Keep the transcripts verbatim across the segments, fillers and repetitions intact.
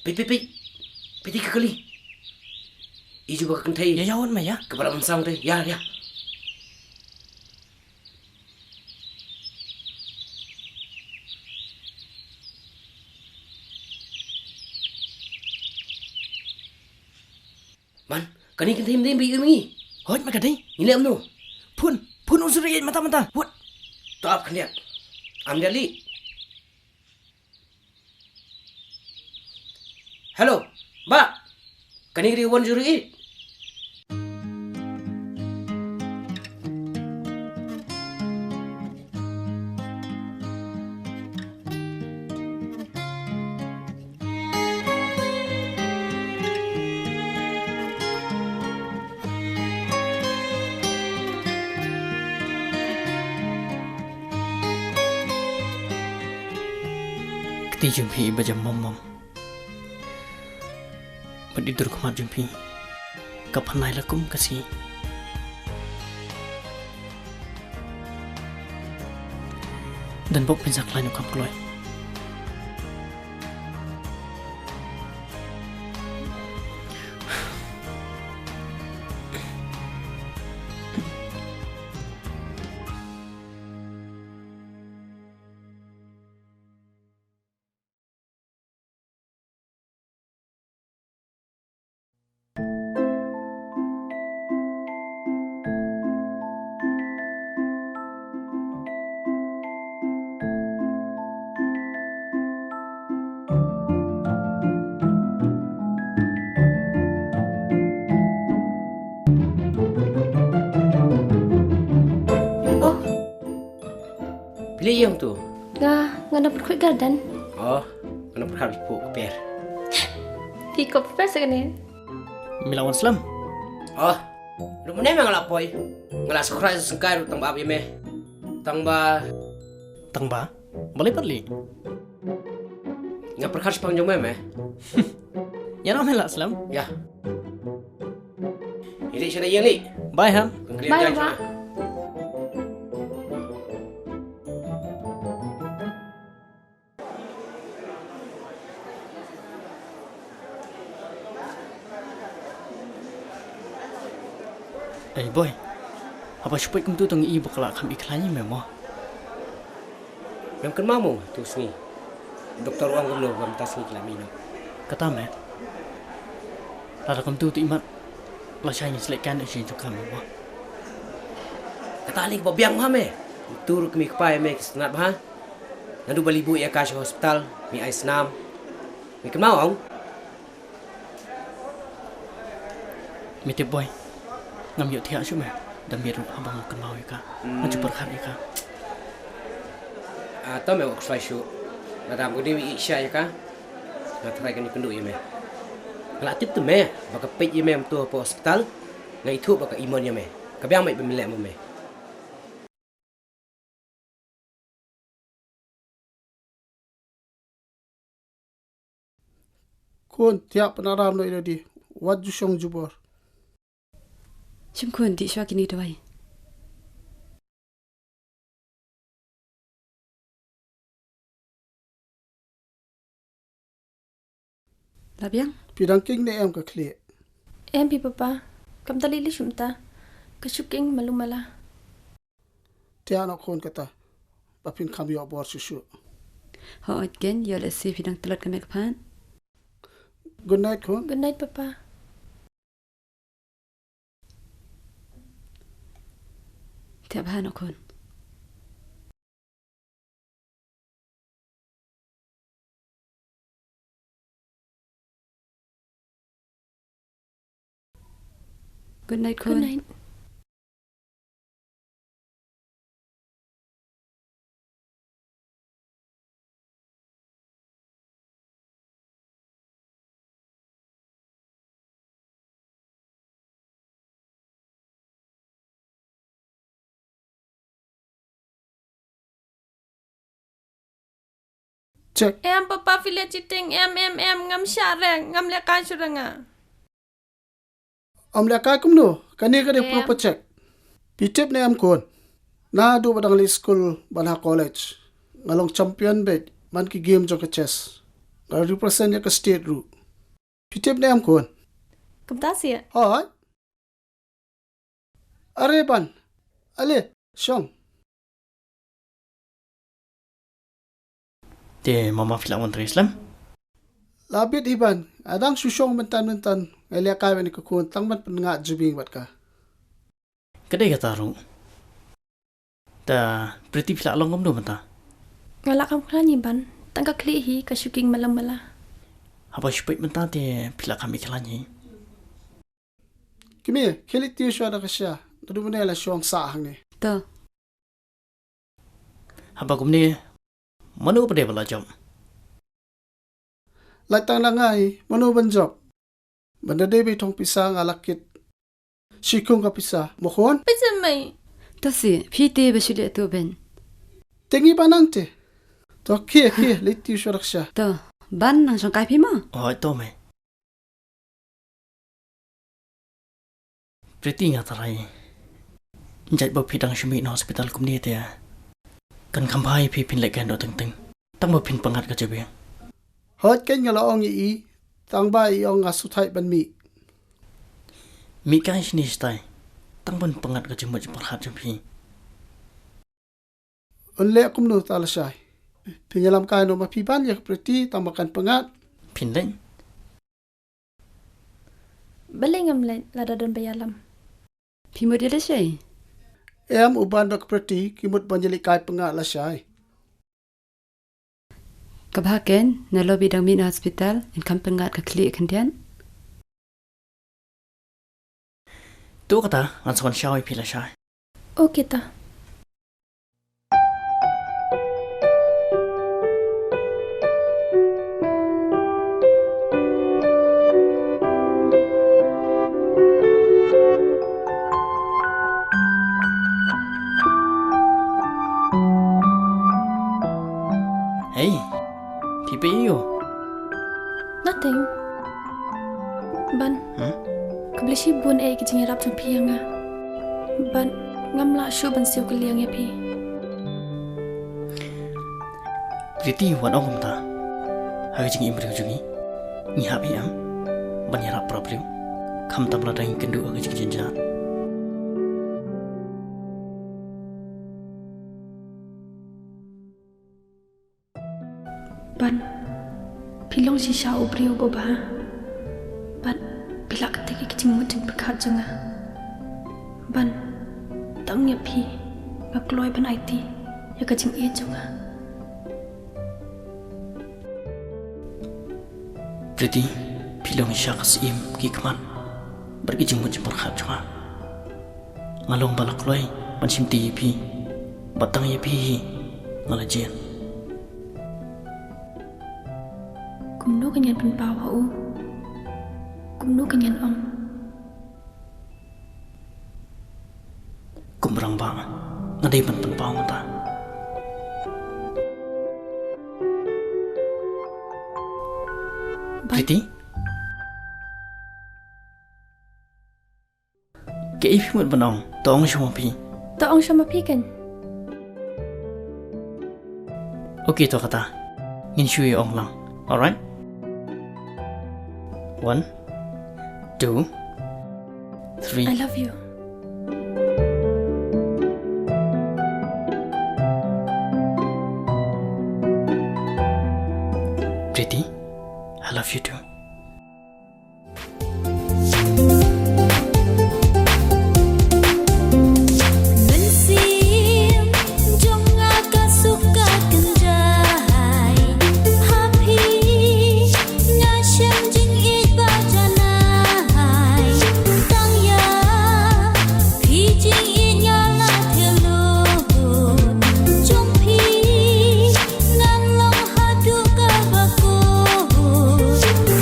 Peit, peit, peit. Peit ka kali. I ju ba ka kynthei. Ïa, ïa, wan ma ïa. Ka ba la ban sang te. Ïa, ïa. Man, kane ka kynthei mynta ba ïohi ma ngi. Hooid ma ka dei. Ngi leh kumno? Phone, phone u suri mynta mynta. Wat. To ap khyndiat. Am dia li. Hello, Bah. Kane ka dei one zero eight. Kti jong phi ba jam mom mom. Bad i dur khmat jong phi ka pynlait la kum ka sngi. Don bok pynsak lain u kham kloi. Phi leh ïa u tu? Nga, nga na pyrkhat garden. Oh, nga na pyrkhat phi phuh ka per. Phi ko per sa kane. Me la wan slem? Oh, ruh mynne me nga la poi. Nga la subscribe sngewsih ruh tang ba ap ïa me. Tang ba. Tang ba? Balei pat lei? Nga pyrkhat shaphang jong me me. Ïa, na me la slem? Ïa. Ïa lei, shane ïa lei. Bye, ha. Bye, bye. Ei boy, haba shu peit kumtu to ngi i ba ka la kham i khlaiñ ïa me mo. Mem kynmaw mo tu sngi doktor u ong kumno ba mynta sngi ki la mih noh? Kata me. Lada kumtu te imat lashai ngin sa leh kan sha jong ka me mo. Kata lei kaba biang bha me. Kumtu ruh kmie kpa ïa me ki sngewtynnat bha. Naduh ba leit buh ïa ka sha hospital, me ai snam. Me kynmaw ong? Me tip boy, ngam ïoh thiah shuh me da miet ruh haba nga kynmaw ïa ka. Nga ju pyrkhat ïa ka. Ah, to me wat khuslai shuh. Lada ngam kdew ïa ka, nga tharai kan ïakynduh ïa me. Nga la tip te me ba ka peit ïa me mynta hapoh hospital. Nga ithuh ba ka imon ïa me. Ka biang beit ba me leh mo me. Khun, thiah, pynram noh ïa lade, wat ju shong jubor. Shim khun, dih shuwa kine ki dawai. La biang? Phi dang king ne em ka khlieh? Em phi papa. Kam da lili shumta. Ka shu king malu mala. Thiah noh khun kata. Ba phin kham ïoh bor shuh shuh. Hooid ken, ïoh lehse phi dang tlot ka met ka phad. Good night khun. Good night papa. Thiah bha noh khun. Good night khun. Good night. Check. Em papa, phi leh cheating. Em, em, em, ngam shah re, ngam leh kai shuh re nga. Ym leh kai kumno? Kane ka dei proper check. Phi tip ne em khun? Naduh ba dang leit skul bad ha college, nga long champion beit man ki game jong ka chess. Ka represent ïa ka state ruh. Phi tip ne em khun? Kumta seh. Hooid. Are Ban. Ale, shong. Te mama phi la wan trei slem? La bit hi Ban. Nga dang shu shong mynta mynta. Nga leh kai bad kane ka khun tang ban pynngat jubing bad ka. Ka dei kata ruh. Te Priti phi la long kumno mynta? Nga la kham khlaiñ hi Ban. Tang ka khlieh hi ka shu king malam mala. Haba shu peit mynta te phi la kham ïa khlaiñ hi. Kmie, khie leit tiew shuwa da ka sha. Naduh mynne la shong sah hangne. To. Haba kumne, mano ba dei ba la jop? Lait tang na nga hi, mano ban jop? Ban da dei ba i thong pisa nga la kit. Shi khung ka pisa, mo khun? Pisa mai. To seh, phi te ba shu leh to Ban. Te ngi ba nang te. To khie, khie, leit tiew shuwa da ka sha. To, Ban nang shong kai phi mo? Hooid to mai. Priti nga tharai. Jait ba phi dang shu mih na hospital kumne te. Kan kham bha ïa phi phin leit kai haduh teng teng. Tang ba phin pynngat ka jabieng. Hooid kein nga la ong ïa i. Tang ba i ong nga shu thait ban mih. Mih kai shane shatai. Tang ban pynngat ka jingmut jingpyrkhat jong phi. Un leh kumno ta lashai. Phin ïalam kai noh ma phi Ban ïa ka Priti tang ba kan pynngat. Phin leit? Balei ngam leit lada don ba ïalam? Phi mut ïa lashai? Em, u Ban bad ka Priti ki mut ban ïaleh kai pynngat lashai. Ka bha kein, nalor ba i dang mih na hospital, yn kham pynngat ka khlieh khyndiat. To kata, ngan sa wan shaw ïa phi lashai. Okay ta. Hey, phi peit ïa u? Nothing. Ban. Hmm? Khublei shibun eh ka jingïarap jong phi ïa nga. Ban, ngam lah shuh ban siew kylliang ïa phi. Priti, wat ong kumta. Ha ka jingim briew jong ngi, ngi hap hi em ban ïarap para briew, khamtam lada ngi kynduh ha ka jingjynjar. Ban, phi long shisha u briew uba bha. Ban, phi lah kata ka jingmut jingpyrkhat jong nga. Ban, tang ïa phi nga kloi ban aiti ïa ka jingïeit jong nga. Priti, phi long shisha ka syiem, ki khmat bad ki jingmut jingpyrkhat jong nga. Nga long ba la kloi ban shimti ïa phi, ba tang ïa phi hi nga la jied. Kumno kan ïan pynpaw ha u? Kumno kan ïan ong? Kum rangbah nga dei ban pynpaw mynta. Priti? Kaei phi mut ban ong? To ong sha ma phi. To ong sha ma phi kan. Okay, to kata. Ngin shu ïa ong lang. Alright? One, two, three. I love you. Priti, I love you too. Mynsiem jong nga ka suk ka kynjai ha phi, nga shem jingïeit ba janai. Tang ïa phi jingïeit nga la thied lut, jong phi ngan long haduh kaba kut.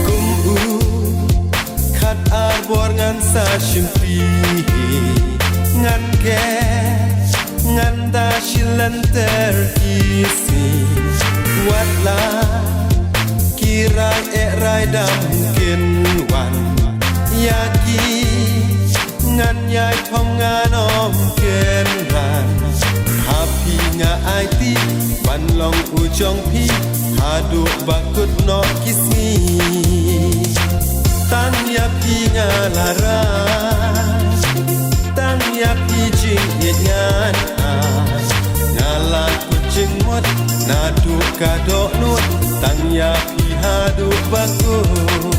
Kum u khat ar bor ngan sa shim phi hi, ngan ke ngan da shi lynter ki sngi. Wat la ki rai eh rai dam kin wan ïa ki, ngan ïai thom ngan ym kynran. Ha phi nga aiti ban long u jong phi haduh ba kut noh ki sngi. Tang ïa phi nga la rai, tang ïa phi jingïeit ngan ai. Nga la kut jingmut naduh ka dohnud, tang ïa phi haduh ba kut.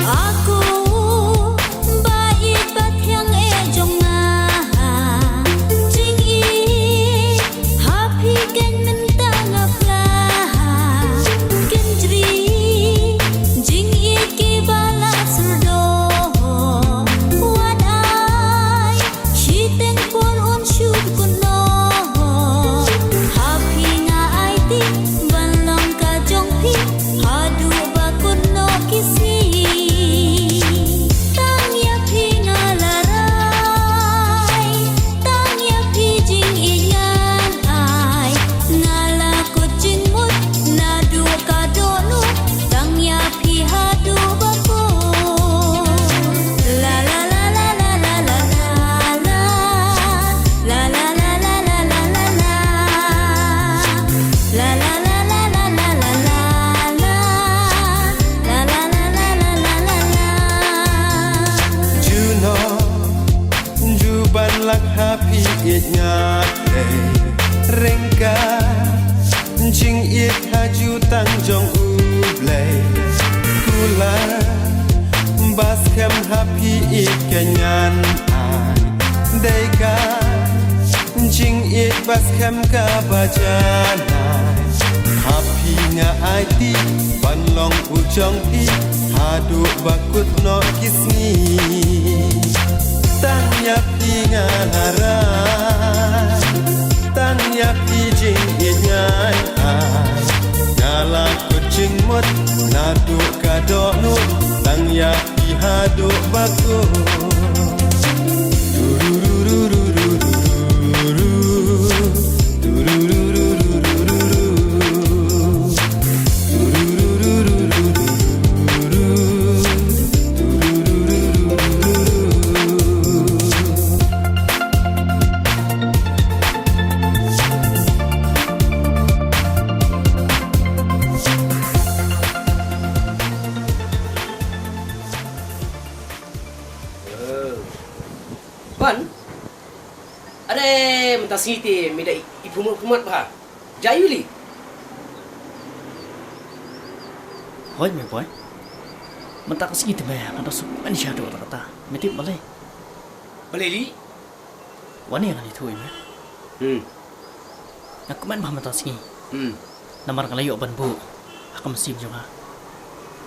Ako ba ïeit ba thiang eh jong nga, jingïeit ha phi keiñ mynta nga pla. Kynjri jingïeit kiba la syrdoh, wat ai shiteng por un shu kut noh. Ha phi nga aiti ban long ka jong phi haduh ba kut noh ki sngi. Tang ïa phi nga la rai, tang ïa phi jingïeit ngan ai. Nga la kut jingmut naduh ka dohnud, tang ïa phi haduh ba kut. La la la la la la la la. La la la la la la la la. La la la la la la la la. La la la la la la la la. Juno, ju ban lak ha phi ïeit nga ei. Ryngkat jingïeit ha ju tang jong U Blei. Kular ba skhem ha phi ïeit ka ngan ai. Dei ka jingïeit ba skhem kaba janai. Ha phi nga aiti ban long u jong phi haduh ba kut noh ki sngi. Tang ïa phi nga la rai, tang ïa phi jingïeit ngan ai. Nga la kut jingmut naduh ka dohnud, tang ïa phi haduh ba kut. Ban? Are, mynta sngi te me da i, i pumut pumut bha. Jai uli. Hoi me boy. Mynta ka sngi te me, mynta suk men sha tu kata kata. Me tip balei? Balei li? Wan ïa ngan ïathuh ïa me. Hmm. Nga kmen bha mynta sngi. Hmm. Namar nga la ïoh ban buh ha ka mynsiem jong nga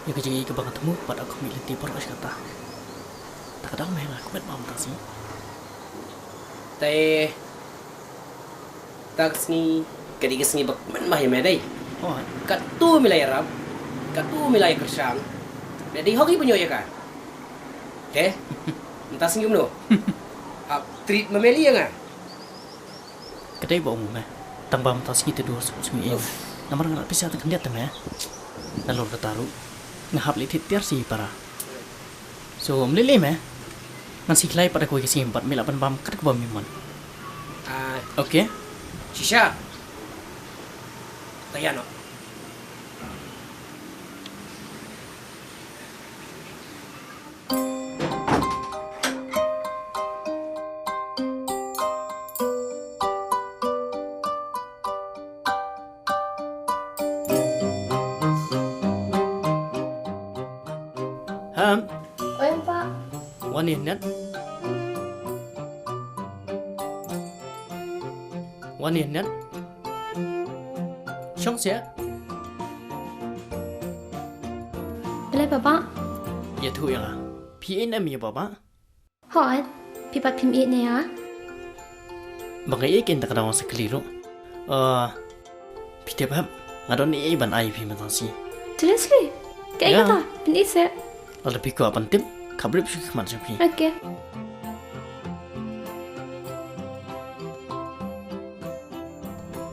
ïa ka jingïeit kaba nga thmu bad ha ka mih lynti baroh shi katta. Ta ka daw me nga kmen bha mynta sngi. Te ta ka sngi ka dei ka sngi ba kmen bha ïa me dei. Oh. Katto me la ïarap, katto me la ïakyrshan. Dei hok i ba ñiew ïa ka. Te mynta sngi kumno? Ap treat ma me li ïa nga. Ka dei ba ong me. Tang ba mynta sngi te dur suk sngi im. Namar nga la pisa tang khyndiat te me. Nalor kata ruh nga hap leit thied tiar sha i para. So ym lei lei me. Ngan sa khlaiñ pat da kawei ka sngi bad me lah ban bam kat kaba me mon. Ah. Okay. Shisha. Taïa noh. Em. Oi, Pa. Wan ïa net. Wan ïa net. Shong seh. Balei, Papa? Ïathuh ïa nga. Phi ïeit ne em ïa Papa? Hooid, phi pat phim ïeit ne ïa nga? Ba nga ïeit kein te ka daw nga sa kylli ruh. Ah, phi tip hep, nga don ei ei ban ai ïa phi mynta shi. Seriously? Kaei kata? Phin ïeit seh. Lada phi kwah ban tip, khapbrip shu khmat sha phi. Okay.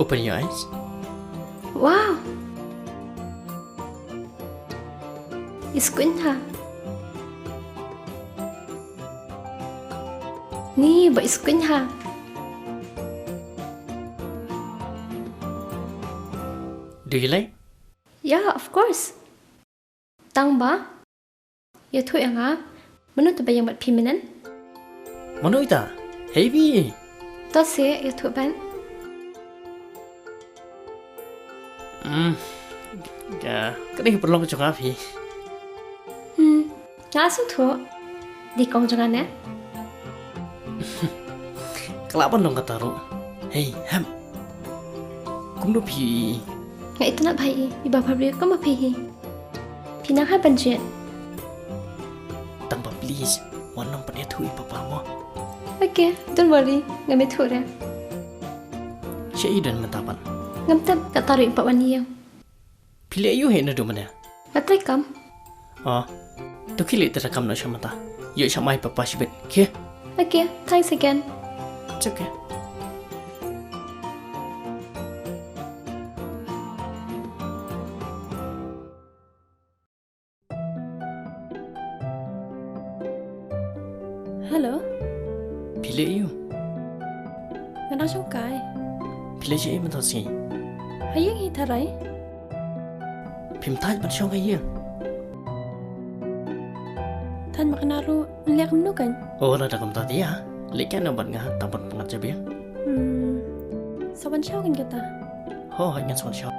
Open your eyes. Wow. Iskuin ha. Ni ba iskuin ha. Do you like? Yeah, of course. Tang ba ïathuh ïa nga, mano te ba ïeng bad phi mynnin? Mano ita? Hei phi. To seh, ïathuh ban. Hmm. Ka, ka dei ka paralok jong nga phi. Hmm. Nga sngewthuh. Dei kong jong nga ne? Ka lah ban long kata ruh. Hei, hem. Kumno phi? Nga itynnad bha ïa i Bah Bhabriew kumba phi hi. Phi nang hap ban jied. Tang ba please, wat nym pat ïathuh ïa i Papa mo. Okay, don't worry, ngam ïathuh re. Shaei don mynta pat? Ngam tip, kata ruh im pat wan ïa u. Phi leh aiu hi naduh mynne? Nga trei kam. Oh. To khie leit trei kam noh sha mynta. Ïoh sha mai Papa shibit. Khie. Okay, thanks again. It's okay. Hello. Phi leh aiu? Nga dang shong kai. Phi leit shaei mynta sngi? Ha ïing hi tharai. Phim thait ban shong ha ïing? Thait ma kane ruh, leh kumno kan? Oh, lada kumta te ïa. Leit kai noh bad nga, tang ban pyngngad jabieng. Hmm. Sa wan shaw kan kata? Hooid, ngan sa wan shaw.